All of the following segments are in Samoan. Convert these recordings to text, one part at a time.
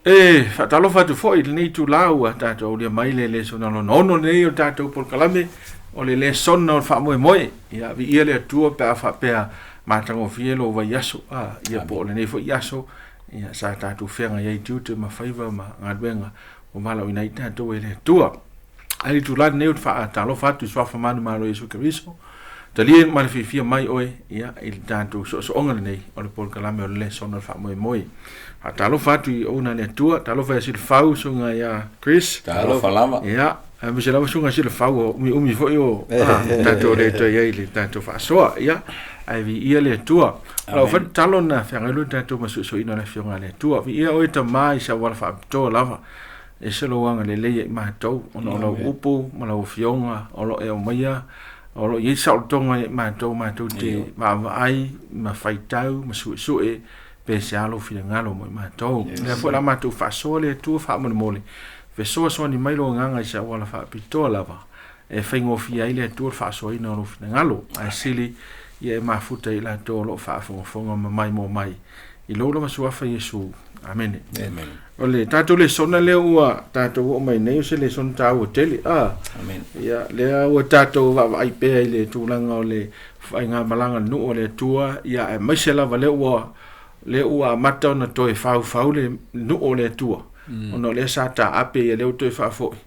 E faatalofa atu foi i lenei itula ua tatou aulia mai le lesona lona ono lenei o le tatou polokalame o le lesona o le faamoemoe. Ia, viia le Atua pe a faapea matagofie lou vaiaso, a, ia po o lenei foi aso, ia, sa tatou feagai ai i tiute ma faiva ma galuega ua valaauina ai tatou e le Atua. Ae i le itula lenei ou te faatalofa atu i suafa manumalo o Iesu Keriso, talia ma le fiafia mai oe ia, i le tatou soosooga lenei o le polokalame o le lesona o le faamoemoe. Faatalofa atu i auauna a le Atua, talofa ia Silafau, susuga ia Chris. Talofa lava. Ia, aemaise lava susuga Silafau o umiumi foi o tatou le toe i ai i le tatou faasoa. Ia, ae viia le Atua. O lau foi tatalo na feagai loa tatou ma suesueina o le Afioga a le Atua. Viia oe Tama i se auala faapitoa lava. Ese lou agalelei ia i matou, ona o lau upu ma lau afioga o lo o e aumaia, o lo o i ai saolotoga ia i matou, matou te vaavaai ma faitau ma suesue pe se a lou finagalo mo i matou. O lea foi la matou faasoa le Atua faamolemole, fesoasoani mai lou agaga i se auala faapitoa lava e faigofie ai le Atua le faasoaina o lou finagalo, ae sili ia e mafuta i latou o lo o faafogafoga ma maimoa mai i lou lava suafa Iesu. Amene. Amen. O le tatou lesona lea ua tatou oo mai nei, o se lesona taua tele. Ah. Amen. Ia, lea ua tatou vaavaai pea i le tulaga o le faigamalaga nuu o le Atua, ia aemaise lava lea ua lea ua amata ona toe faufau le nuu o le Atua. Ona o lea sa taape ia lea ua toe faafoi.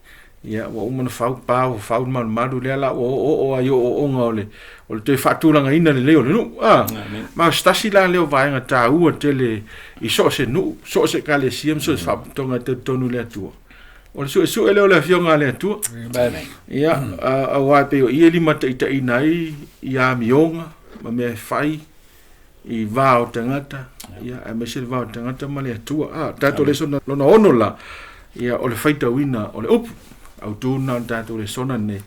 Ia, ua uma ona fau pa, ua fau le malumalu, lea la ua oooo lava i ooooga o le, o le toe faatulagaina lelei o le nuu. Ah, ma o se tasi la lea o vaega taua tele i so o se nuu, so o se ekalesia ma so o se faapotopotoga e talitonu i le Atua. O le suesue lea o le Afioga a le Atua. Ia, aua e pei o i e limataitaiina ai i amioga ma mea e fai i va o tagata, ia, aemaise le va o tagata ma le Atua. Ah, tatou lesona lona ono la, ia, o le faitauina o le upu. Autu lena o le tatou lesona lenei,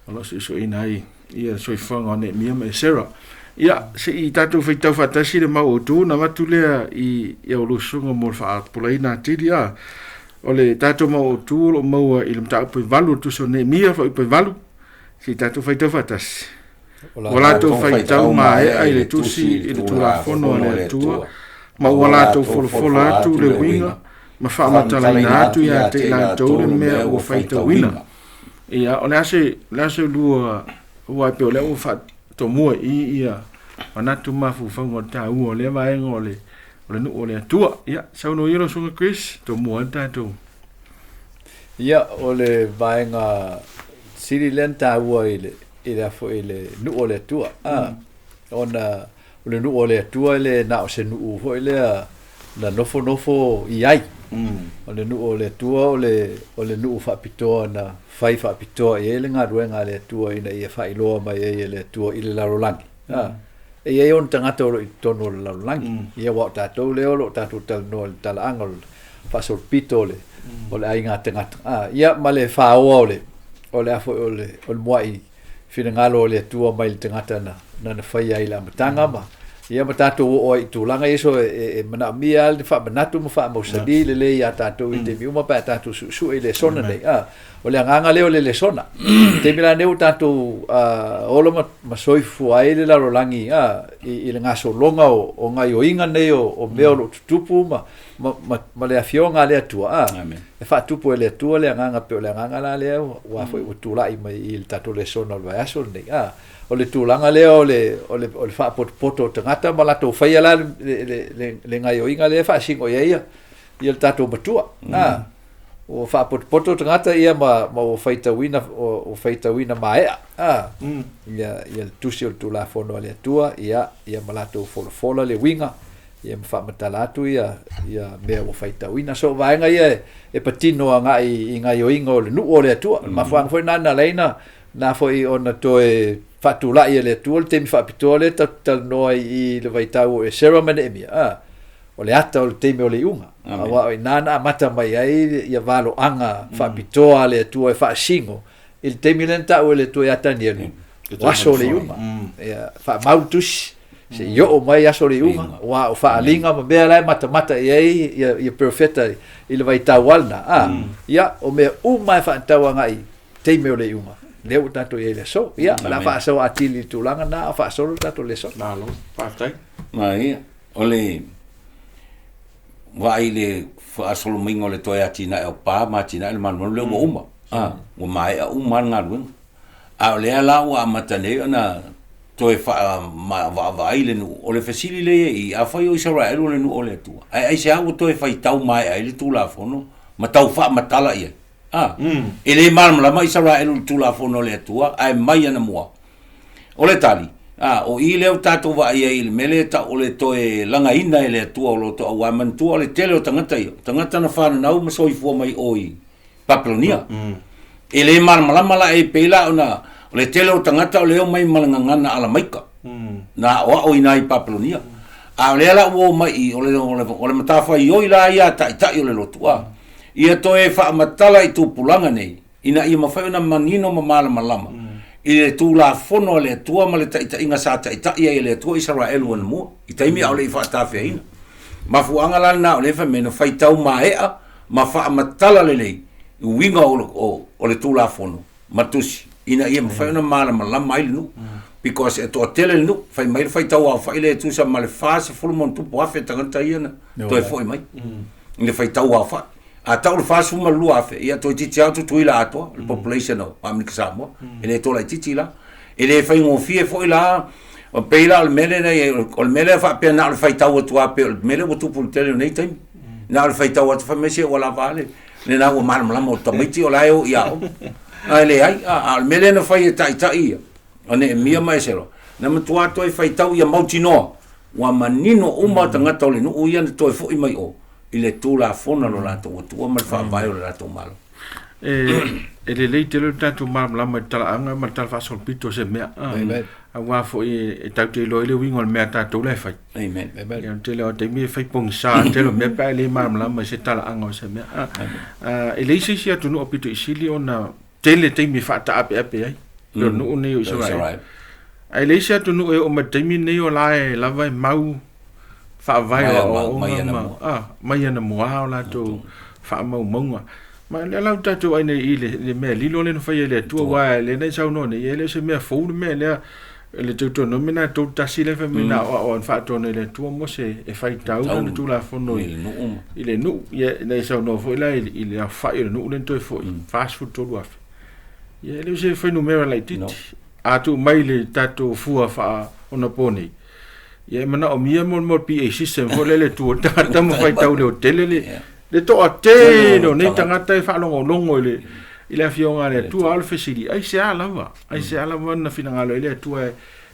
o lo o suesueina ai ia le soifuaga o Neemia ma Esera. Ia, se i tatou faitau faatasi le mau autu ona avatu lea i i au lusuga mo le faapulaina atili. Ah, o le tatou mau autu o lo o maua i le mataupu e 8 o le tusi o Neemia, fuaiupu e 8. Se i tatou faitau faatasi. Ua latou faitau maea i le tusi i le Tulafono a le Atua, ma ua latou folafola atu le uiga ma faamatalaina atu ia te i latou le mea ua faitauina. Ia, o le a se, o le a se lua, aua e pei o lea ua faatomua i i ia manatu ma mafaufauga o le taua o lea vaega o le, o le nuu o le Atua. Ia, saunoa ia lau Susuga Chris, tomua ai le tatou. Ia, o le vaega sili lea na taua i le, i le, i le nuu o le Atua. A, ona o le nuu o le Atua e le na o se nuu foi lea na nofonofo i ai. O le nuu o le Atua o le, o le nuu faapitoa na fai faapitoa i ai le galuega a le Atua ina ia faailoa mai ai e le Atua i le lalolagi. A, e i ai ona tagata o lo o i totonu o le lalolagi. Ia aua o tatou lea o lo o tatou talanoa i le talaaga o le faasolopito o le, o le aiga tagata. A, ia ma le fāoa o le, o le a foi o le, o le mua'i finagalo o le Atua mai le tagata na, na na faia ai i le amataga ma, ia ma tatou oo ai i tulaga ia, so e, e, e manaomia lava le faamanatu ma faamausali lelei iā tatou i taimi uma pe a tatou suesue i lesona nei. A, o le agaga lea o le lesona. I le taimi la nei ua tatou ola ma, ma soifua ai le lalolagi a, i, i le gasologa o, o gaioiga nei o, o mea o lo o tutupu ma, ma, ma, ma le Afioga a le Atua, a, e faatupu e le Atua le agaga pei o le agaga la lea ua foi ua tulai mai i le tatou lesona o le vaiaso lenei, a, o le tulaga lea o le, o le, o le faapotopoto o tagata ma latou faia la le, le, le, le gaioiga lea e faasino i ai ia, ia le tatou matua, a, ua faapotopoto tagata ia ma, ma ua faitauina, ua, ua faitauina maea, a, ia, ia le tusi o le Tulafono a le Atua, ia, ia ma latou folafola le uiga, ia ma faamatala atu ia, ia mea ua faitauina. So o vaega ia e, e patino agai i gaioiga o le nuu o le Atua. Mm. Mafuaaga foi na na ala ai na, na foi ona toe faatulai e le Atua le taimi faapitoa lea tatou te talanoa ai i le vaitau o Esera ma Neemia. Ah, o le ata o le taimi o le iuga. Aua o i ina na amata mai ai ia valoaga faapitoa a le Atua e faasino i le taimi lea na taua e le Atua ia Tanielu, o aso o le iuga. Ia, faamau le tusi, se i oo mai aso o le iuga, aua o faaaliga ma mea la e matamata i ai ia, ia perofeta i le vaitau lava lena. A, ia, o mea uma e faatatau agai i taimi o le iuga, lea ua tatou i ai i le aso. Ia, o le a faasoa atili i le tulaga lena a o faasolo le tatou lesona. Malo, faafetai. Maia, o le Vaai i le faasolo maiga o le toe atinae o pa ma atinae o le malumalu lea ua uma, a, ua maea uma lava le galuega. A o lea la ua amata nei ona toe faavaavaai le nuu. O le fesili lea i i, afai o Isaraelu o le nuu o le Atua, ae aisea ua toe faitau maea ai le Tulafono ma tau faamatala i ai? A, e le malamalama Isaraelu i le Tulafono a le Atua ae mai anamua. O le tali, a, o i lea ua tatou vaai ai i le mea lea e tau o le toe lagaina e le Atua o loto auā manatua o le tele o tagata ia, o tagata na fananau ma soifua mai o i Papelonia. E le malamalama la e pei la ona o le tele o tagata o lea e omai ma le gagana Alamaika na aoaoina ai i Papelonia. A o lea la ua omai i, o le, o le, o le matafaioi la ia a taitai o le lotu, a, ia toe faamatala i tupulaga nei, ina ia mafai ona manino ma malamalama i le Tulafono a le Atua ma le taitaiga sa taitai ai e le Atua Isaraelu anamua i taimi a o le i faatafeaina. Mafuaaga la lena o lea e fai mai na faitau maea ma faamatala lelei i uiga o le Tulafono ma tusi ina ia mafai ona malamalama ai le nuu because e toatele le nuu. Fai mai le faitau aofai lea e tusa ma le 40,000+ tagata ia na toe foi mai i le faitau aofai. A tau le 42,000, ia toeitiiti lava Tutuila atoa, le population o Amerika Samoa. E le toa laitiiti la. E le faigofie foi la, e pei la o le mea lea, o le mea lea faapea na o le faitau atu lava pei o le mea lea ua tupu i le tele o nei taimi. Na o le faitau atu fai mai se ua lava a le, lena ua malamalama o tamaiti o la e o i aoga. Ae leai, a o le mea lea na fai e taitai ia, o Neemia ma Esera, na matua toe faitau ia mautinoa, ua manino uma tagata o le nuu ia na toe foi mai o, i le Tulafono a lo latou Atua ma le faavae o le latou Malo. E lelei tele le tatou malamalama i le talaaga ma le tala faasolopito o se mea. Amen. Aua foi e tatou te iloa ai le uiga o le mea a tatou la e fai. Amen. Amen. Ia, o le tele o taimi e fai pogisa le tele o mea pe a e le malamalama i se talaaga o se mea. E leai se isi atunuu aupito i sili ona tele taimi e faataapeape ai le nuu nei o Isaraelu. Ae leai se atunuu e oo mai le taimi nei o la e lava e mau faavae o aoaoga ma mai anamua o latou faamaumauga. Ma lea la ua tatou vaai nei i le mea lilo lea na faia e le Atua, aua lea na e saunoa nei, e le o se mea fou le mea lea. Le Deuteronomi na 31 lea fai mai na aoao na faatonuina e le Atua Mose e faitau lana Tulafono i le nuu. Ia na e saunoa foi la i le aofai o le nuu lea na toe foi, 43,000. Ia e le o se fuainumera laitiiti. A tuu mai le tatou fua faaonapo nei, ia e manaomia mo le PA system foi lea le tu o le tagata ma faitau leotele le le toatele o nei tagata e faalogologo i le i le afioga a le Atua. A o le fesili, aisea lava, aisea lava na finagalo ai le Atua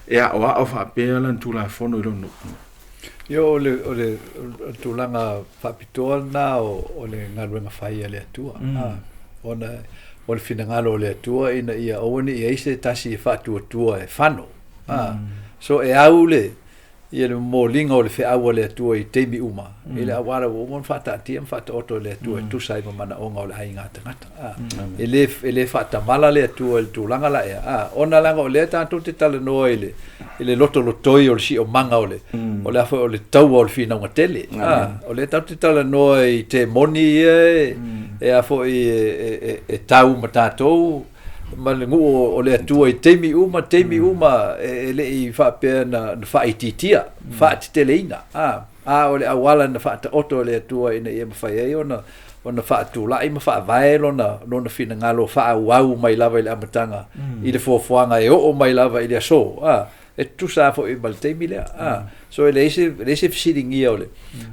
e aoao faapea lana Tulafono i lona nuu? Ia, o le, o le, o le tulaga faapitoa lena o le galuega fai a le Atua. Ona o le finagalo o le Atua ina ia aua ne i i ai se tasi e faatuatua e fano. So e au le, ia le momoliga o le feau a le Atua i taimi uma, i le auala ua uma ona faataatia ma faataoto e le Atua e tusa ai ma manaoga o le aiga tagata. E le, e le faatamala le Atua i le tulaga la ea, ona leaga o lea tatou te talanoa i le, i le lotolotoi o le siomaga o le, o le a foi o le taua o le finauga tele. O lea tatou te talanoa i temoni ia e, e a foi e, e, e, e tau ma tatou, ma le nuu o le Atua i taimi uma, taimi uma, e le i faapea na faaitiitia, faateteleina, a o le auala na faataoto e le Atua ina ia mafai ai ona ona faatulai ma faavae lona lona finagalo faaauau mai lava i le amataga i le fuafuaga e oo mai lava i le aso, e tutusa foi ma le taimi lea. So e leai se, leai se fesiligia o le,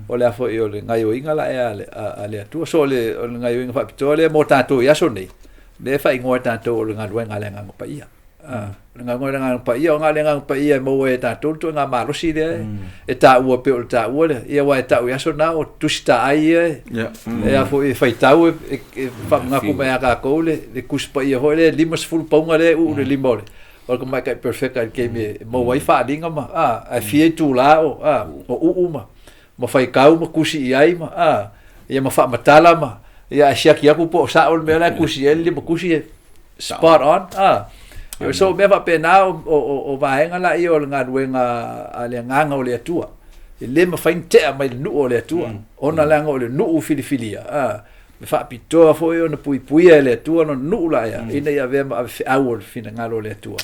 o le a foi o le gaoioiga la ea a le Atua. So o le, o le gaoioiga faapitoa lea mo tatou i aso nei, lea e faaigoa e tatou o le galuega a le Agaga Paia. O le galuega a le Agaga Paia, o le Agaga Paia e maua ai e tatou le ituaiga malosi lea e taua pei o le taua lea. Ia aua e tau i aso na o Tusi Taai ia e a foi e faitau e faamanatu mai ia tatou le Tusi Paia foi lea e 50 pauga lea e uu i le lima o le o le tamaitai perfeka i le taimi e maua ai faaaliga ma ae fia itula o o uu ma ma faitau ma tusi i ai ma ia ma faamatala ma ia ae siaki atu po o sao le mea la e tusi i ai le lima tusi e spot on a. So mea faapena o vaega laia o le galuega a le Agaga o le Atua e le mafai ona tea mai le nuu o le Atua ona leaga o le nuu filifilia e faapitoa foi ona puipuia e le Atua lona nuu la ea ina ia avea ma avefeau o le finagalo o le Atua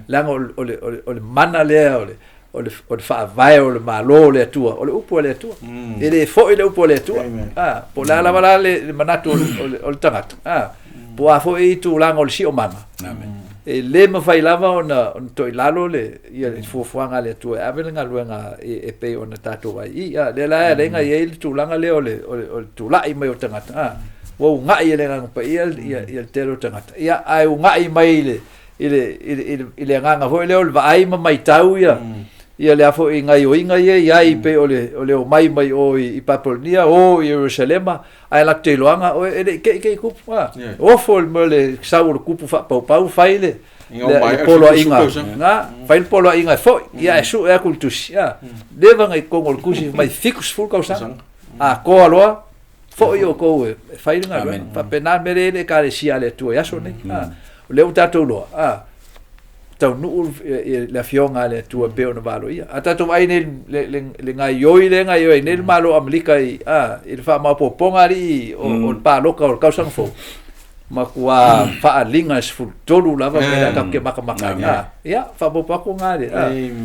leaga o le mana lea o le o le o le faavae o le Malo o le Atua, o le upu a le Atua. E le foi le upu a le Atua. A, po o le a lava la le, le manatu o le, o le, o le tagata. A, po o a foi tulaga o le siomaga. Amen. E le mafai lava ona, ona toilalo le, ia, le fuafuaga a le Atua e ave le galuega e, e pei ona tatou ai i. A, lea la e ala ai ona i ai le tulaga lea o le, o le, o le tulai mai o tagata. A, ua uga'i e le Agaga Paia ia, ia le tele o tagata. Ia, ae uga'i mai i le, i le, i le, i le, i le agaga foi lea o le vaai ma maitau ia, ia le a foi gaioiga ia i ai pei o le, o le omai mai o i, i Papalonia, o i Ierusalema, ae latou te iloaga, o e le i keikei kupu, a, ofo le mea o le sau o le kupu faapaupau, fai le, le, le poloaiga, na, fai le poloaiga e foi, ia e sue atu le tusi, a, leva na i totonu o le tusi mai 70 tausaga, atoa loa, foi outou e fai le galuega. Faapena le mea lea i le Ekalesia a le Atua i aso nei. A, o lea ua tatou iloa, a, taunuu le Afioga a le Atua e pei ona valoia. A tatou vaai nei le, le, le gaioi lea e gaioi ai nei le Malo o Amerika i, a, i le faamaopoopoga alii o, o le paloka o le tausaga fou, matua faaaliga e 13 lava mea lea tatou te matamata ai. A, ia, faaopoopo atu lena le,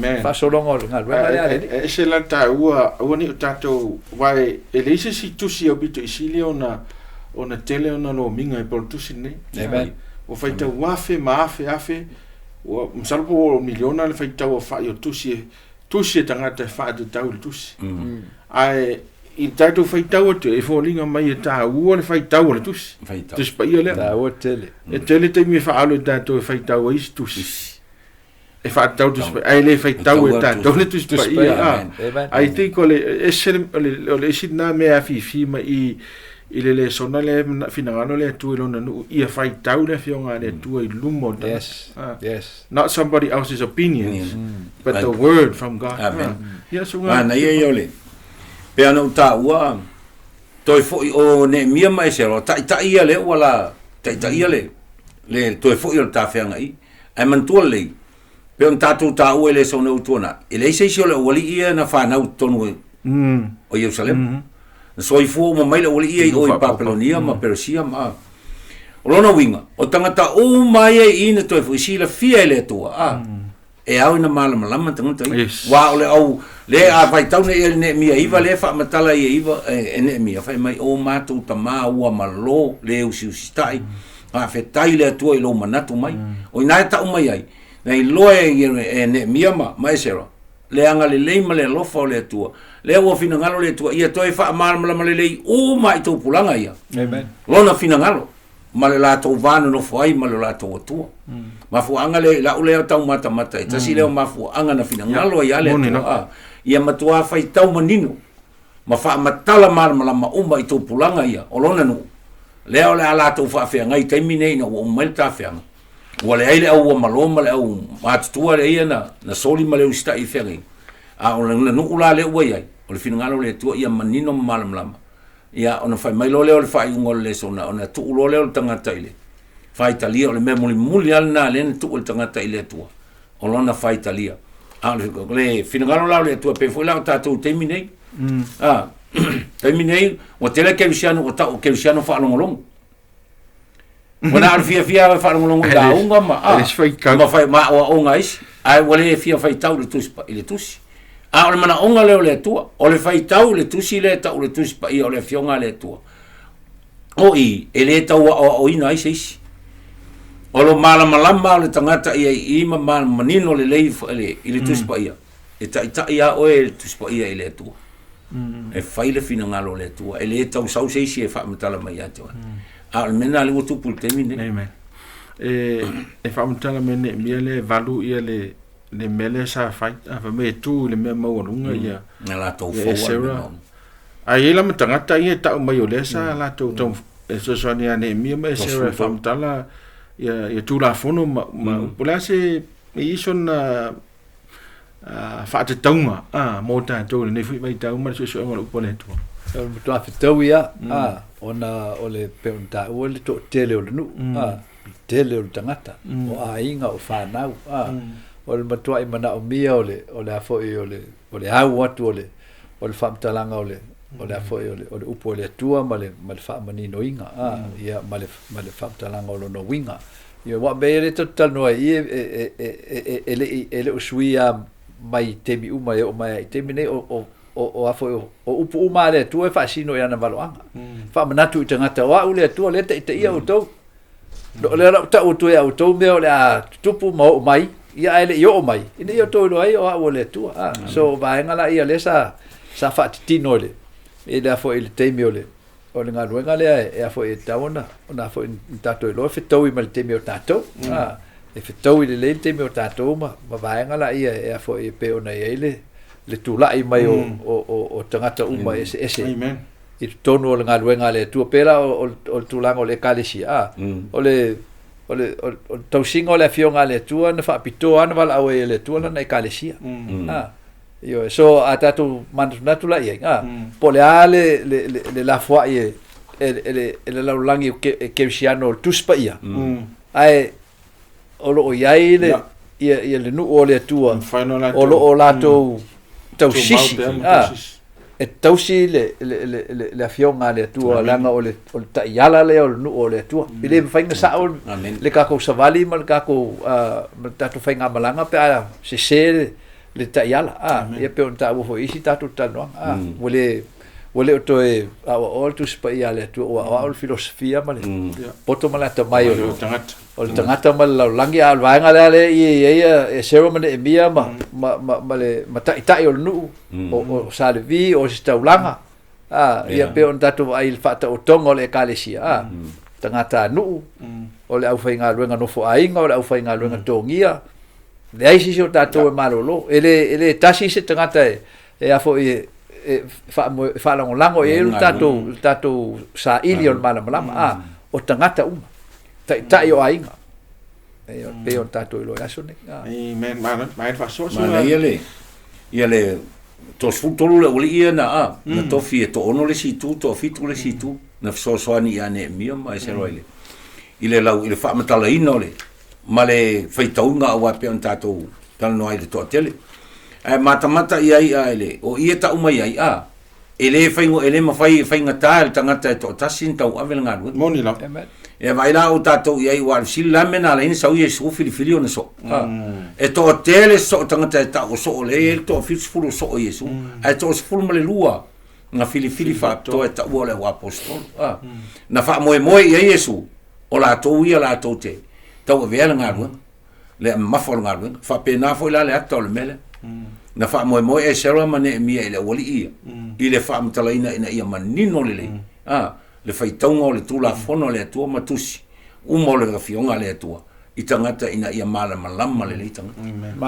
a, faasologa o le galuega lea a le Alii. E ese la le taua, aua ne i o tatou, aua e leai se isi tusi aupito i sili ona, ona tele ona lomiga e pei o le tusi lenei. Amen. Ua faitau afe ma afe afe, ua, masalo po ua miliona le faitau aofai o tusi e, tusi e tagata e faatatau i le tusi. Ae i le tatou faitau atu, e foliga mai e taua le faitau o le tusi. Faitau. Tusi Paia lea. Taua tele. E tele taimi e faaalu e tatou e faitau ai isi tusi. E faatatau le Tusi Paia, ae le faitau e tatou le Tusi Paia. Ah. Amen. I think o le ese le, o le, o le isi lena mea e afifi mai i, i le lesona lea e finagalo le Atua i lona nuu, ia faitau le Afioga a le Atua i luma o le tagata. Yes. Ah. Yes. Not somebody else's opinions, but the word from God. Amen. Ah. Ia, so nga. Manaia ia o le, pei ona ou taua, toe foi o Neemia ma Esera, o taitai ia lea ua la taitaia le, le toe foi o le tafeaga i. Ae manatua lelei, pei ona tatou taua i le aso nei ua tuanai, e leai se isi o le aualii ia na fanau i totonu o Ierusalema. Na soifua uma mai le aualii ia i o i Papelonia ma Peresia ma... O lona uiga, o tagata uma ia i i na toe foi, silafia e le Atua, a, e ao ina malamalama tagata ia. Yes. Aua o le au, le a faitau nei e le Neemia 9, lea e faamatala ia 9 e Neemia, fai mai, o matou tama ua malo, le usiusitai, faafetai le Atua i lou manatu mai. O ina e tau mai ai, na iloa e, e Neemia ma, ma Esera, le agalelei ma le alofa o le Atua. Lea ua finagalo le Atua, ia toe faamalamalama lelei uma i tupulaga ia. Amen. Lona finagalo ma le latou va nonofo ai ma le latou Atua. Mafuaaga lea i lau lea taumatamata e tasi lea o mafuaaga na finagalo ai a le Moni Atua. no. A, ia matua faitau manino ma faamatala malamalama uma i tupulaga ia o lona nuu. Lea o le a latou faafeagai i taimi nei ina ua uma mai le tafeaga. Ua leai le au ua malo ma le au matutua lea ia na, na soli ma le usitai i feagaiga. A o lona nuu la lea ua i ai, o le finagalo o le Atua ia manino ma malamalama. Ia, ona fai mai loa lea o le faaiuga o le lesona, ona tuu loa lea o le tagata i le faitalia, o le mea mulimuli lava lena lea na tuu e le tagata i le Atua, o lona faitalia. A o le, o le finagalo la o le Atua, pei foi la o tatou i taimi nei. A, taimi nei, ua tele kerisiano, ua tau o kerisiano faalogologo. Ua na o le fiafia lava e faalogologo i lauga ma, a, E le isi faitau. ma fai, ma aoaoga a isi, ae ua le fia faitau i le Tusi i le Tusi. A o le manaoga lea o le Atua, o le faitau i le Tusi lea e tau o le Tusi Paia o le Afioga a le Atua. O i, e le tau aoaoina ai se isi. O lo malamalama o le tagata ia i i ma manino lelei i le Tusi Paia, e taitai lava oe e le Tusi Paia i le Atua. E fai le finagalo o le Atua, e le tau sau se isi e faamatala mai ia te oe. A o le mea lena lea ua tupu i le taimi lenei. Amen. E, e faamatala mai Neemia lea e valu ia le, le mea lea sa fai, a fai mai e tu i le mea maualuga ia, Na latou ia fou a le mea Esera. maualuga. Ae i ai la ma tagata ia e tau mai o lea sa latou tau e fesoasoani ia Neemia ma Esera e faamatala ia, ia Tulafono ma, ma upu. O le a se e i ai sona faatatauga mo tatou i lenei foi vaitau ma le suesuega o le upu a le Atua. O le matua fetau ia, a, ona o le pei ona taua le toatele o le nuu, a, le tele o le tagata, o aiga, o fanau, a, o le matuai manaomia o le, o le a foi o le, o le au atu o le, o le faamatalaga o le, o le a foi o le, o le upu a le Atua ma le, ma le faamaninoina, a, ia, ma le, ma le faamatalaga o lona uiga. Ia, aua o mea ia lea tatou te talanoa ai i i, e le i, e le o suia mai taimi uma e oo mai ai i taimi nei o o o a foi o upu uma a le Atua e faasino i ana valoaga. Faamanatu i tagata o au le Atua lea e taitaia outou. O lea o le a ou tau atu ai ia outou mea o le a tutupu ma oo mai, ia ae le i oo mai, ina ia outou iloa ai o au o le Atua. A, so o vaega la ia lea sa sa faatitino i le i le a foi i le taimi o le o le galuega lea e a foi e tatau ona ona a foi ona tatou iloa e fetaui ma le taimi o tatou. A, e fetaui lelei le taimi o tatou ma ma vaega la ia e a foi e pei ona i ai le le tulai mai o o o o tagata uma eseese. Amen. I totonu o le galuega a le Atua, pei la o le tulaga o le Ekalesia, a, o le, o le, o le tausiga o le Afioga a le Atua na faapitoa lava na valaau ai e le Atua lana Ekalesia. A, ioe. So, a tatou manatunatu la i ai, a, po o le a le, le, le, le lafoai e, e, e le, e le lalolagi o ke, e kerisiano o le Tusi Paia, ae o lo o i ai le, ia, ia le nuu o le Atua, o lo o latou tausisi, a, e tausi le, le, le, le, le afioga a le Atua, leaga o le, o le taiala lea o le nuu o le Atua. E le mafai ona sao le tatou savali ma le tatou, ma le tatou faigamalaga pe a sese le, le taiala. A, ia pei ona taua foi i isi tatou talanoaga. A, ua le, ua le o toe aoaoa le Tusi Paia a le Atua, ua aoao le filosofia ma le poto ma le atamai o le tagata. O le tagata ma le lalolagi, a o le vaega lea lea i ai ia Esera ma Neemia ma, ma, ma, ma le ma taitai o le nuu, o, o Sa Levi, o Ositaulaga, a, ia pei ona tatou vaai i le faataotoga o le Ekalesia, a, tagata nuu, o le aufaigaluega nofoaiga, o le aufaigaluega togia, leai se isi o tatou e malolo. E le, e le tasi se tagata e, e a foi e, e faamoe, e faalagolago i ai le tatou, le tatou saili o le malamalama, a, o tagata uma. Taitai o aiga. E pei ona tatou iloa i aso nei. Amen. Manaia le faasoasoa. Manaia le, ia le 33 le aualii ia na, a, na tofi e toaono le isi itu, toafitu le isi itu, na fesoasoani ia Neemia ma Esera i le, i le lau, i le faamatalaina o le, ma le faitauga aua e pei ona tatou talanoa ai i le toatele. Ae matamata i ai a i le, o i e tau mai ai, a, E le faigo, e le mafai e faigata e le tagata e toatasi ona tauave le galuega. Moni lava. Amen. E vaai la o tatou i ai, ua alu sili la mea na ala ai ona sau Iesu filifili ona soo. E toatele soo tagata e tau o soo lea e i ai le toafitusefulu o soo o Iesu, ae toasefulu ma le lua na filifili faapitoa e taua o le au aposetolo. Na faamoemoe i ai Iesu, o latou ia latou te tauavea le galuega. le mamafa o le galuega. Faapena foi la le ata o le mea lea. Na faamoemoe Esera ma Neemia i le aualii ia, i le faamatalaina ina ia manino lelei, a, le faitauga o le Tulafono a le Atua ma tusi uma o le Afioga a le Atua i tagata ina ia malamalama lelei tagata.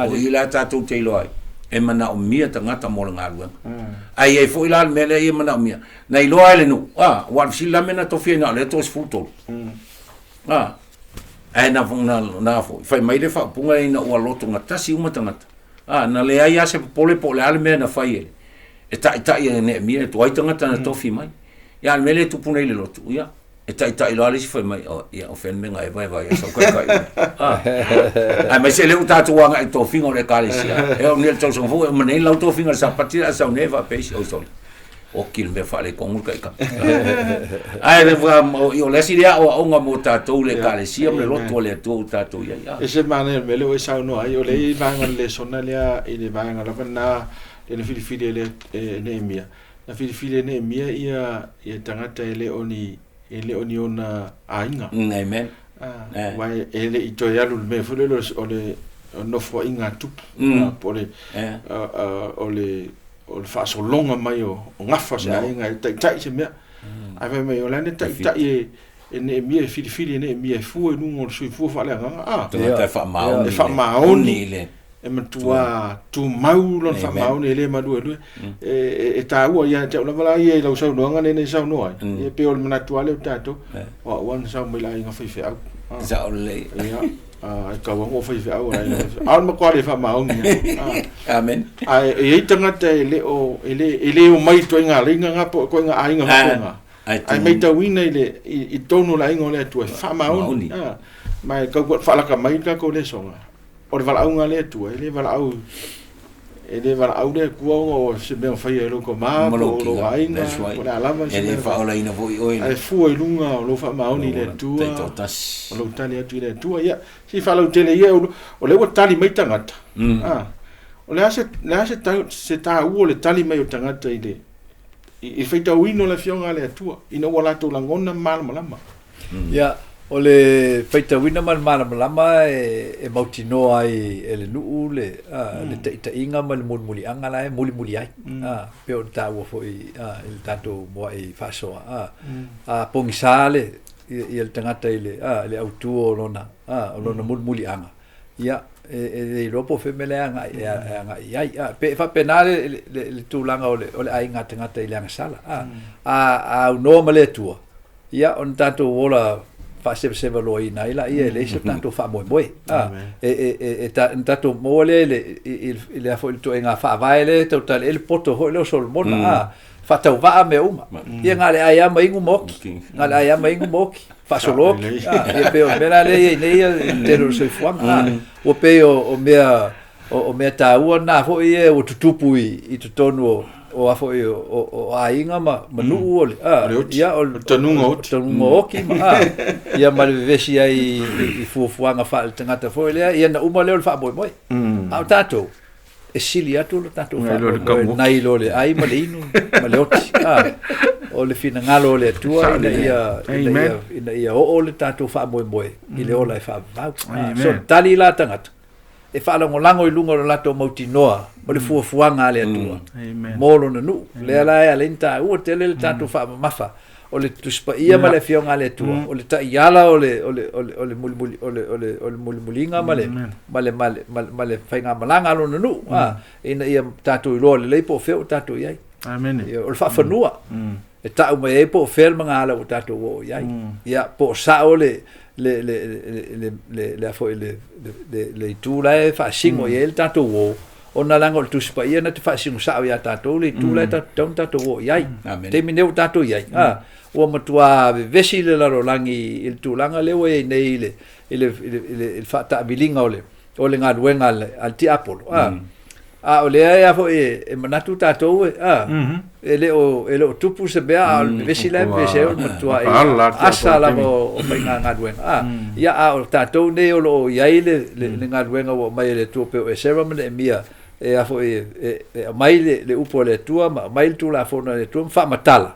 O i la tatou te iloa ai, e manaomia tagata mo le galuega. Ae i ai foi la le mea lea ia manaomia, na iloa e le nuu, a, ua alu sili la mea na tofi ai na o lea 33. A, Ae na, na, na foi, fai mai le faaupuga ina ua lotogatasi uma tagata. A, na leai lava se popole po o le a le mea na fai e, e taitai e Neemia, e tuai tagata na tofi mai. Ia, a o le mea lea e tupu nei i le lotu, ia, e taitai loa le isi fai mai, oh, ia, o fea le mea na e vaevae ai sau taitai. A, aemaise lea ua tatou agai i tofiga o le Ekalesia. E oo nei i le tausaga fou, e uma nei lau tofiga i le Sapati, a sau nei faapea isi, oi sole. Oki le mea faaletonu le taitai. Ae le o le isi lea aoaoga mo tatou le Ekalesia ma le loto o le Atua ua tatou i ai. E se manaia le mea lea ua e saunoa ai, o le i vaega o le lesona lea i le vaega lava lena lea na filifili e le e Neemia. Na filifili e Neemia ia ia tagata e le o ni e le o ni ona aiga. Amen. Aua e le i toe alu i le mea foi lele o le nofoaiga a tupu, po o le o le o le faasologa mai o gafa o se aiga e taitai se mea. Ae fai mai, o le a le taitai e e Neemia e filifili e Neemia e fua i luga o le soifua faaleagaga, a. Tagata e faamaoni. E faamaoni i le e matua tumau lona faamaoni e le maluelue. E taua ia te au lava la ia i lau saunoaga lea na e saunoa ai, ia pei o le manatu lava lea o tatou, o au lava na sau mai le aiga faifeau. Sao lelei. Ia, e tau lava ona ou faifeau a le aiga faifeau. A o le matua le faamaoni lava. Amen. Ae e i ai tagata e le o, e le, e le omai i ituaiga leiga na po o ituaiga aiga faapena. Ae maitauina i le, i totonu o le aiga o le Atua e faamaoni. Ma e tau faalata mai le tatou lesona. O le valaauga a le Atua, e le valaau, e le valaau le Atua ona o se mea na faia e lou tama po o lou aiga, po o le a lava se mea. E le faaolaina foi oe. Ae fua i luga o lou faamaoni i le Atua, o lou tali atu i le Atua. Ia, se i faalautele ia, o lea ua tali mai tagata, a, O le a se le a se tau se taua o le tali mai o tagata i le i le faitauina o le Afioga a le Atua ina ua latou lagona ma malamalama. Ia, o le faitauina ma le malamalama e mautinoa ai e le nuu le le taitaiga ma le mulimuliaga la e mulimuli ai, a, pei ona taua foi i le tatou muai faasoa, a, a pogisa le ia le tagata i le a le autu o lona a o lona mulimuliaga, ia, e le iloa po o fea mea la e agai e agai i ai. A, pe faapena le le tulaga o le o le aiga tagata i le agasala. A, a aunoa ma le Atua, ia, ona tatou ola faasevaseva loaina ai laia, e leai se tatou faamoemoe. A, e ona tatou maua lea i le i le foi le ituaiga faavae lea e tautala i ai le poto foi lea o Solomona, a, faatauvaa mea uma. Ia na o le ai lava ma inu ma oti, na o le ai lava ma inu ma oti, faasolo oti. A, ia pei o le mea la lea e i ai nei le tele o le soifuaga. A, ua pei o mea o mea taua na foi e ua tutupu i totonu o a foi o aiga ma nuu o le a ia o le tanuga oti, tanuga oti ma a ia ma le vevesi ai i fuafuaga faaletagata foi lea, ia na uma lea o le faamoemoe. A o tatou e sili atu lo tatou faamoemoe nai lo le ai ma le inu ma le oti. A o le finagalo o le Atua ina ia oo le tatou faamoemoe i le ola e faavavau. So tali la tagata e faalagolago i luga o le latou mautinoa o le fuafuaga a le Atua mo lona nuu. Lea la e ala ai ona taua tele le tatou faamamafa o le Tusi Paia ma le Afioga a le Atua, o le taiala o le o le o le o le mulimuli o le o le o le mulimuliga ma le ma le ma le ma le faigamalaga a lona nuu, a, ina ia tatou iloa lelei po o fea ua tatou i ai. Amene. Ia, o le faafanua e tau mai ai po o fea le magala ua tatou oo i ai. Ia, po o sao le le le le le le a foi le le le itu la e faasino i ai le tatou o, ona leaga o le Tusi Paia na te faasino sao iā tatou le itu la e tatau ona tatou oo i ai. Taimi nei ua tatou i ai, a, ua matua vevesi le lalolagi i le tulaga lea ua i ai nei i le i le i le i le faataamiliga o le o le galuega a le tiapolo, a. A o lea e a foi e manatu tatou e a e le o tupu se mea, a o le vevesi la e vevesi ai o le matuai asa lava o faigagaluega, a. Ia, a o tatou nei o lo o i ai le galuega ua aumai e le Atua pei o Esera ma Neemia e a foi e aumai le upu a le Atua ma aumai le Tulafono a le Atua ma faamatala,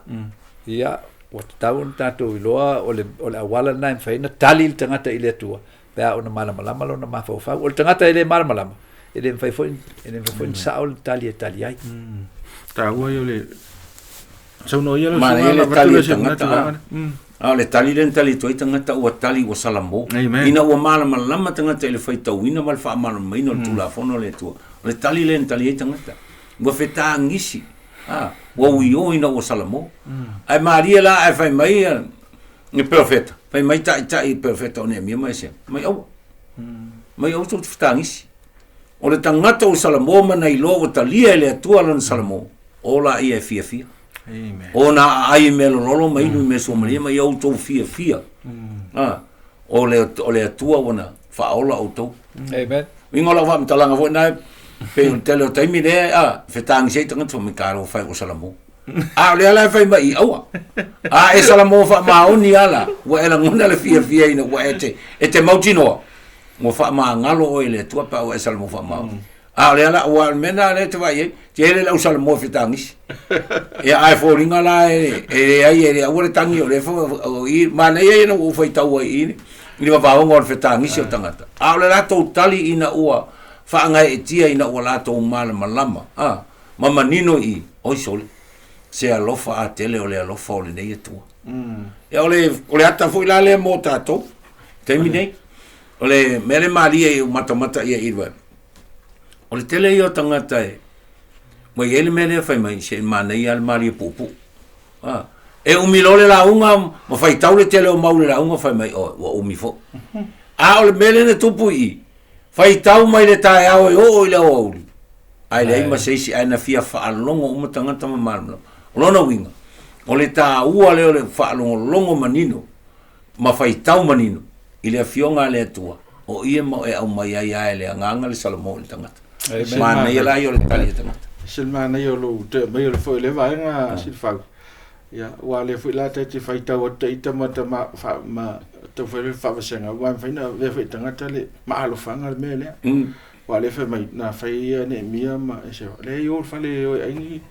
ia, ua tatau ona tatou iloa o le auala lena e mafai ai ona tali le tagata i le Atua pe a ona malamalama lona mafaufau. O le tagata e le malamalama, e le mafai foi, e le mafai foi ona sao le tali e tali ai. Taua ia o le saunoa ia le Manaia le tali a tagata. A o le tali lea na tali atu ai tagata ua tali ua salamo. Ina ua malamalama tagata i le faitauina ma le faamalamalamaina o le Tulafono a le Atua. O le tali lea na tali ai tagata. Ua fetagisi, a, ua uio ina ua salamo. Ae malie la ae fai mai le perofeta, fai mai taitai perofeta o Neemia ma Esera, mai aua. Mai aua tou te fetagisi. O le tagata ua salamo ma na iloa ua talia e le Atua lona salamo, o laia e fiafia. Amen. O na aai i mea lololo ma inu i mea suamalie ma ia outou fiafia. Ah, o le Atua ua na faaola outou. Amen. Uiga o lau faamatalaga foi na, pei o le tele o taimi lea, ah, fetagisi ai tagata, fai mai, talofa e ua salamo. A o lea la e fai mai i aua. A e salamo faamaoni lava la, ua e lagona le fiafia ina ua e te, e te mautinoa, ua faamagalo oe e le Atua pe a ua e salamo faamaoni. A o lea la, aua o le mea lena lea e te vaai ai, tele le au salamo e fetagisi. Ia ae foliga la e, e leai, e le aua le tagi o lea foi o i, manaia ia na ua ou faitau ai i i le vavaoga o le fetagisi o tagata. A o le latou tali ina ua faagaeetia ina ua latou malamalama, a. ma manino i, oi sole, se alofa a tele o le alofa o lenei Atua. Ia o le, o le ata foi la lea mo tatou, taimi nei, o le mea le malie i matamata ia i le o le tele ia o tagata e, ua i ai le mea lea fai mai, se manaia le malie puupuu. Ah, e umi loa le lauga ma faitau le tele o mau i le lauga fai mai, oh, ua umi foi. A o le mea lea na tupu i i, Faitau mai le taeao e oo i le aoauli, ae leai ma se isi, ae na fia faalogo uma tagata ma malamalama. O lona uiga, o le taua lea o le faalogologo manino ma faitau manino i le Afioga a le Atua, o ia ma e aumai ai lava e le Agaga le Salamo i le tagata. Manaia la ia o le tali a tagata. Se manaia o lou toe aumaia o le foi o lea vaega Silafau. Ia, aua o lea foi la ta te faitau atu ta ita ma ta ma, fa, ma tau fai le faavasega, aua e mafai ona avea foi e tagata le maalofaga le mea lea. Ua le fai mai na fai ia Neemia ma e se le i o fale o ai ni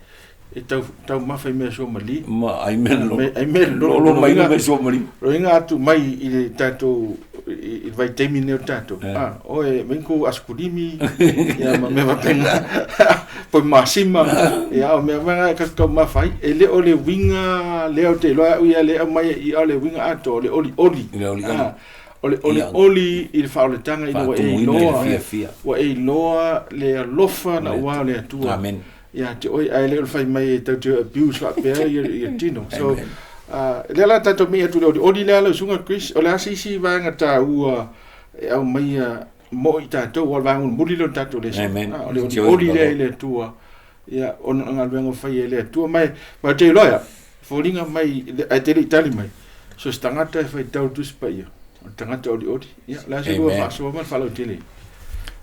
e tau tau mafa i mea suamalie. Ma ai mea lolo. Ai mea lolo. Lolo mai mea suamalie. Loiga atu mai i le tatou i le vaitaimi lenei o tatou. Ah, oe mai kou asikulimi ia ma mea faapena. Poi masima ia o mea mea ka taumafa ai. E le o le uiga lea ou te iloa au ia lea e aumai i i, o le uiga atoa o le olioli. Le olioli. Ah, o le olioli i le faaolataga ina ua e iloa, ua e iloa le alofa naua o le Atua. Amen. Ia te oe, ae le o le fai mai e tatou te abuse faapea ia tino. So, lea la tatou mei atu i le olioli lea lau Susuga Chris, o le a se isi vaega taua e aumaia mo i tatou, aua o le vaega mulimuli lea o le tatou lesona. O le olioli lea i le Atua, ia, ona o galuega ua faia e le Atua. Ma ma ou te iloa ia, foliga mai, ae te le i tali mai, so se tagata e faitau le Tusi Paia, o le tagata olioli. Ia, o le a se lua faasoa ma le faalautele?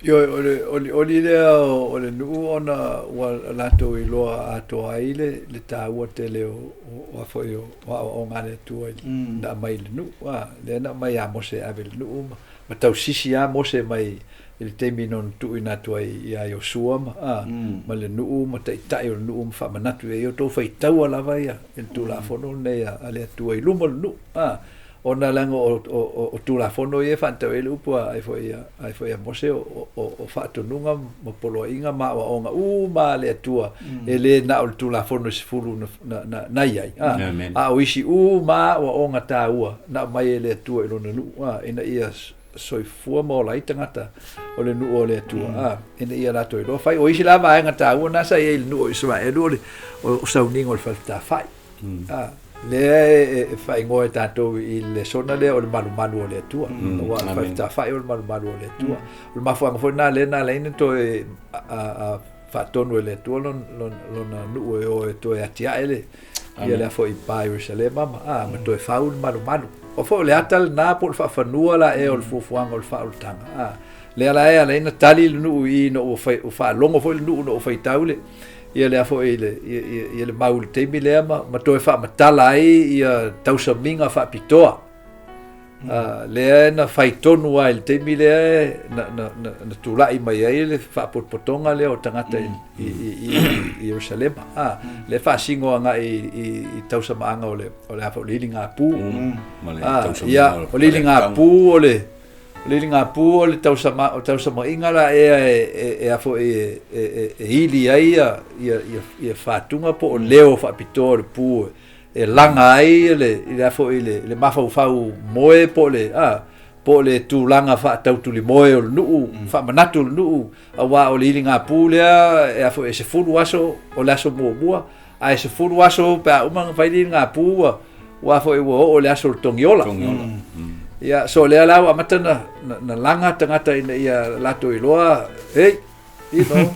Ioe, o le olioli lea o le nuu ona ua latou iloa atoa ai le, le taua tele o, o, o, foi o, o aoaoga a le Atua i, na aumai i le nuu. A, lea na aumai ia Mose e ave i le nuu ma, ma tausisi lava Mose mai i le taimi na ona tuuina atu ai ia Iosua ma, a, ma le nuu ma taitai o le nuu ma faamanatu i ai, ia outou faitaua lava ia i le Tulafono lenei a, a le Atua i luma o le nuu. A, Ona leaga o, o, o, o Tulafono ia e faatatau ai le upu a ai foi a, ai foi a Mose, o, o, o faatonuga ma poloaiga ma aoaoga uma a le Atua, e le na o le Tulafono e 10 na, na, na, na i ai, a, a o isi uma aoaoga taua na aumai e le Atua i lona nuu, a, ina ia soifua ma ola ai tagata o le nuu o le Atua, a, ina ia latou iloa fai. O isi la vaega taua na sa i ai i le nuu o Isaraelu, o le o, o sauniga o le faletafai. A, lea e faaigoa e tatou i le lesona lea o le malumalu o le Atua. Aua o le faifetafai o le malumalu o le Atua. O le mafuaaga foi lena lea na ala ai ona toe faatonu e le Atua lona nuu e o e toe atiae le ia lea foi pa Ierusalema ma, a, ma toe fau le malumalu. O foi o le ata lena po o le faafanua la ea o le fuafuaga o le faaolataga. A, lea la e ala ai ona tali le nuu i ina ua fai, ua faalogo foi le nuu ina ua faitau le ia lea foi le, ia, ia, ia le mau i le taimi lea ma, ma toe faamatala ai ia tausamiga faapitoa. Lea na fai tonu lava i le taimi lea na, na, na, na tulai mai ai le faapotopotoga lea o tagata i, i, i, i, i Ierusalema. Lea faasino agai i, i, i tausamaaga o le, o le a foi, o le iligapu. Ma le Ia, o le iligapu o le, o le iligapu o le tausama, o tausamaiga la ea e, e, e a foi e, e, e, e ili ai ia, ia, ia, ia fatuga po o leo faapitoa o le pu e laga ai le, i le a foi le, le mafaufau moe po o le, a, po o le tulaga faatautulimoe o le nuu, faamanatu o le nuu, aua o le iligapu lea e a foi e 10 aso o le aso muamua, ae 10 aso pe a uma ona fai le iligapu ua, ua foi ua oo le aso o le togiola. Togiola. Ia, so lea la ua amata na, na, na laga tagata ina ia latou iloa, hey, you know,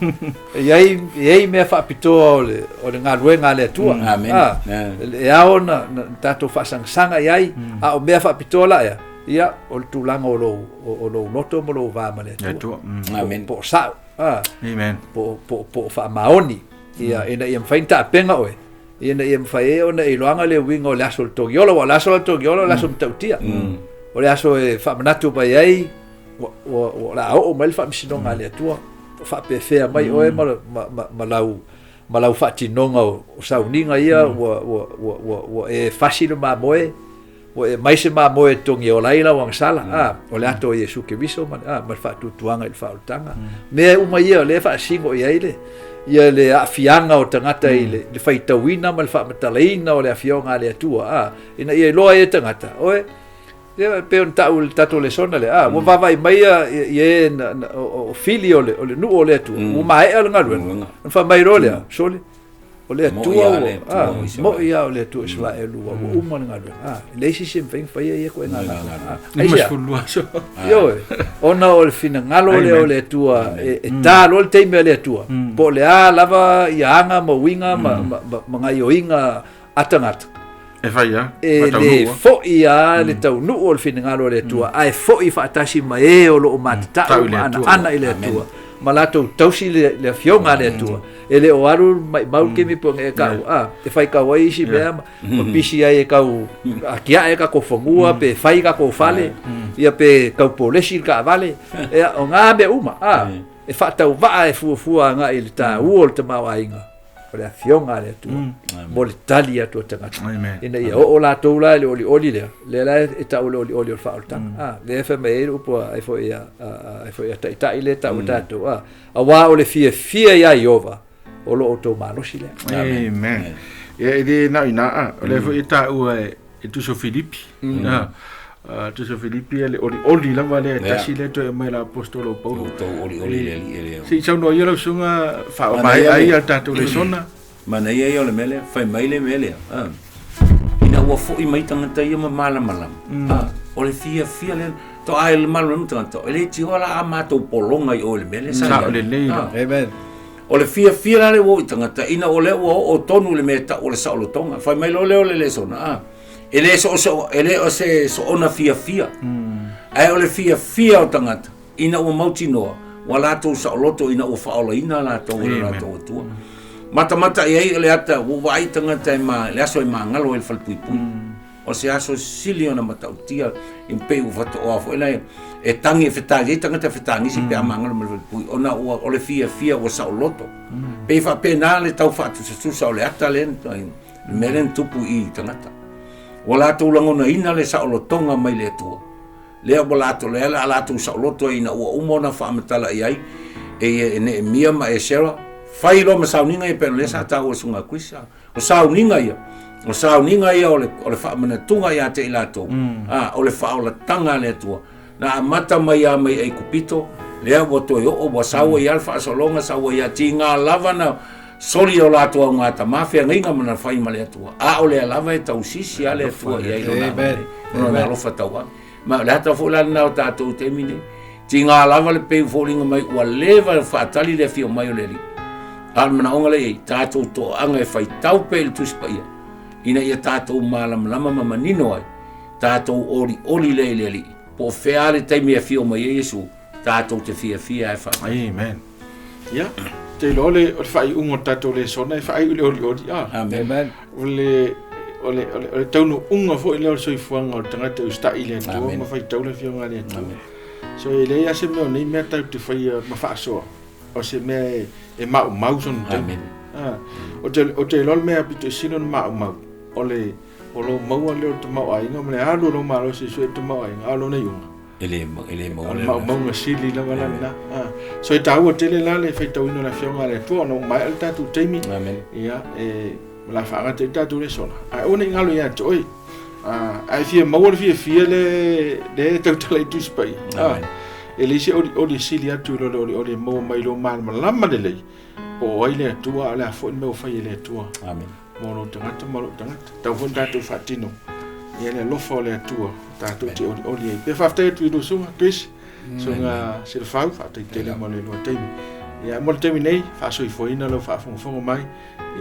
e iai, e iai mea faapitoa o le, o le galuega a le Atua. Amen. Ah, Yeah. e ao na, na tatou faasagasanga i ai, a o mea faapitoa la ea, ia, o le tulaga o lou, o, o lou loto ma lou va ma le Atua. Atua. Amen. Po o sao, ah, Amen. po, po, po o faamaoni, ia, ina ia mafai ona taapega oe, ina ia mafai ai ona e iloaga le uiga o le aso o le togiola, aua o le aso o le togiola o le aso matautia. O le aso e faamanatu mai ai, ua, ua, ua, o le a oo mai le faamasinoga a le Atua, o faapefea mai oe ma, ma, ma, ma lau, ma lau faatinoga o, o sauniga ia, ua, ua, ua, ua, ua e fasi le mamoe, ua e aumai se mamoe e togiola ai lau agasala, a, o le ato o Iesu Keriso ma, a, ma le faatuatuaga i le faaolataga. Mea uma ia o lea e faasino i ai le, ia le aafiaga o tagata i le, le faitauina ma le faamatalaina o le afioga a le Atua, a, ina ia iloa ai e tagata, oe, Ia, pei ona tau i le tatou lesona lea, a, ua vaavaai mai ia, ia e na, na, o, o fili o le, o le nuu o le Atua, ua maea le galuega. Ona fai mai loa lea, sole, o le Atua ua, a, mo'i lava o le Atua o Isaraelu ua, ua uma le galuega. A, e leai se isi e mafai ona faia ia ituaiga galuega. A, aisea? 52 aso. Ioe, ona o le finagalo lea o le Atua, e, e ta loa le taimi a le Atua, po o le a lava ia aga ma uiga ma, ma, ma, ma gaioiga a tagata. E fai a, E le fo'i a le taunuu o le finagalo o le Atua, ae fo'i faatasi ma e o loo matatau ma anaana i le Atua, ma latou tausi le, le afioga a le Atua. E le o alu maimau le kemi po e kau, a, e fai kau ai isi mea ma, ma pisi ai e kau atiae kakou fanua, pe fai kakou fale, ia pe kau polesi le kaavale, ia, o ngā mea uma, a. E faatauvaa e fuafua agai i le taua o le tamaoaiga o le afioga a le Atua mo le tali atu a tagata ina ia oo latou la i le olioli lea, lea la e tau o le olioli o le faaolataga. A, lea e fai mai ai le upu a ai foi a, ai foi a taitai lea e tau e tatou, a, auā o le fiafia iā Ieova o lo outou malosi lea. Amen. Ia e le na o ina a, o lea foi e taua e e tusa o Filipi. Tusa o Filipi e le olioli lava lea e tasi lea toe aumai la apostolo o Paulo. Outou olioli le Alii e le. Se i saunoa ia lau susuga faamaea ai a tatou lesona. Manaia ia o le mea lea, fai mai le mea lea. Ina ua foi mai tagata ia ma malamalama. O le fiafia lea. Toa e le malamalama tagata, e le tioa la a matou pologa i o i le mea lea sa i ai. Lelei. Amen. O le fiafia la lea ua oo i tagata, ina o lea ua oo tonu i le mea e tau o le saolotoga. Fai mai loa lea o le lesona, a, e le so o se, e le o se soona fiafia. Ae o le fiafia o tagata, ina ua mautinoa, ua latou saoloto ina ua faaolaina latou e lo latou Atua. Matamata i ai o le ata, ua vaai tagata e ma, le aso e magalo ai le falepuipui. O se aso sili ona matautia i pei ua faatoa foi la e tagi e fetagi ai tagata fetagisi pe a magalo ma le falepui ona ua o le fiafia ua saoloto. Pei faapena le tau faatusatusa o le ata lea le mea lea na tupu i tagata. Ua latou lagonaina le saolotoga mai le Atua. Lea ua latou lea a latou saoloto ai ina ua uma ona faamatala i ai e e Neemia ma Esera fai loa ma sauniga ia pei ona lea sa taua e Susuga Chris. O sauniga ia, o sauniga ia o le, o le faamanatuga ia te i latou, mm. a, o le faaolataga a le Atua. Na amata mai a mai Aikupito, lea ua toe oo, ua sau ai mm. le faasologa, sau ai a tiga lava na soli o latou augatama feagaiga ma na fai ma le Atua. A o lea lava e tausisi a le Atua i ai lona, lona alofa tauave. Ma o le ata foi la lena o tatou i taimi nei. Tiga lava le peu foliga mai ua leva e faatali le afio mai o le Alii. A o le manaoga lea i ai, tatou toaaga e faitau pea i le Tusi Paia, ina ia tatou malamalama ma manino ai, tatou olioli lea i le Alii. Po o fea lava le taimi e afio mai ai Iesu, tatou te fiafia e faatasi. Amen. Ia, te iloa le, o le faaiuga o le tatou lesona e faaiu i le olioli. Ah. Amen. Amen. O le, o le, o le, o le taunuuga foi lea o le soifuaga o le tagata e usitai i le Atua ma faitau le Afioga a le Atua. Amen. So e leai lava se mea o nei mea tatou te faia ma faasoa, o se mea e, e maumau sona taimi. Ah, o te, o te iloa le mea pito i sili ona maumau, o le, o lou maua lea o le tamaoaiga ma le alu o lou malosi e sue le tamaoaiga, a o lona iuga. E le, e le maua le maumauga sili lava la lena. Ah, so e taua tele la le faitauina o le Afioga a le Atua ona ua maea le tatou taimi. Amen. Ia, e, o le a faagata ai le tatou lesona. Ae aua ne i galo ia te oe. A e fia maua le fiafia le le e tautala i Tusi Paia. Amen. E leai se olioli e sili atu i lo le olioli e maua mai lou malamalama lelei po o ai le Atua a o le a foi le mea ua fai e le Atua. Amen. Mo lou tagata ma lou tagata. Tau foi ona tatou faatino ia le alofa o le Atua tatou te olioli ai. Pe faafetai atu i lou susuga Chris, susuga Silafau, faafetai tele mo le lua taimi. Ia mo le taimi nei, faasoifuaina lau faafogafoga mai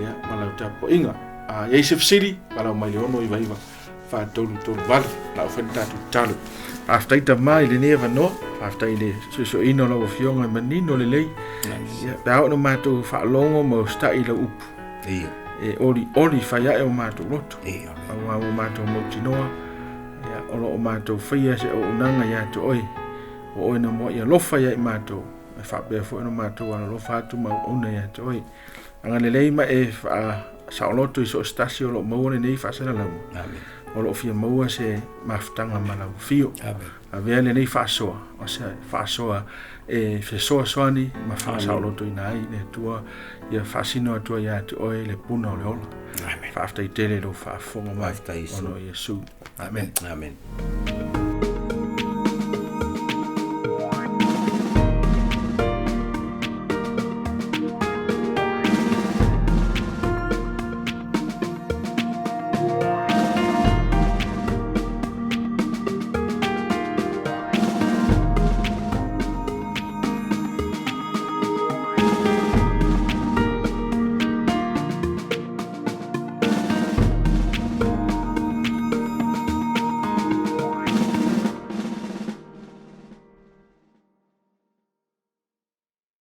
ia ma lau tapuaiga. A i ai se fesili, valaau mai le 699 4338. La o fai le tatou tatalo. Faafetai Tama i lenei avanoa, faafetai i le soisoaina o lau Afioga e manino lelei. Ia, pe a oo ina matou faalogo ma usitai i lau upu. Ia. E olioli fai ae o matou loto. Ia. Aua ua matou mautinoa, ia, o lo o matou faia se auaunaga ia te oe. O oe na muai alofa ia i matou, e faapea foi ona matou alolofa atu ma auauna ia te oe. Agalelei ma e faasaoloto i so o se tasi o lo o maua lenei faasalalauga. Amen. O lo o fia maua se mafutaga ma lau afio. Amen. Avea lenei faasoa, o se faasoa e fesoasoani ma faasaolotoina ai le Atua ia faasino atu ai ia te oe le puna o le ola. Amen. Faafetai tele i lou faafofoga mai Faafetai Iesu. ona o Iesu. Amen. Amen.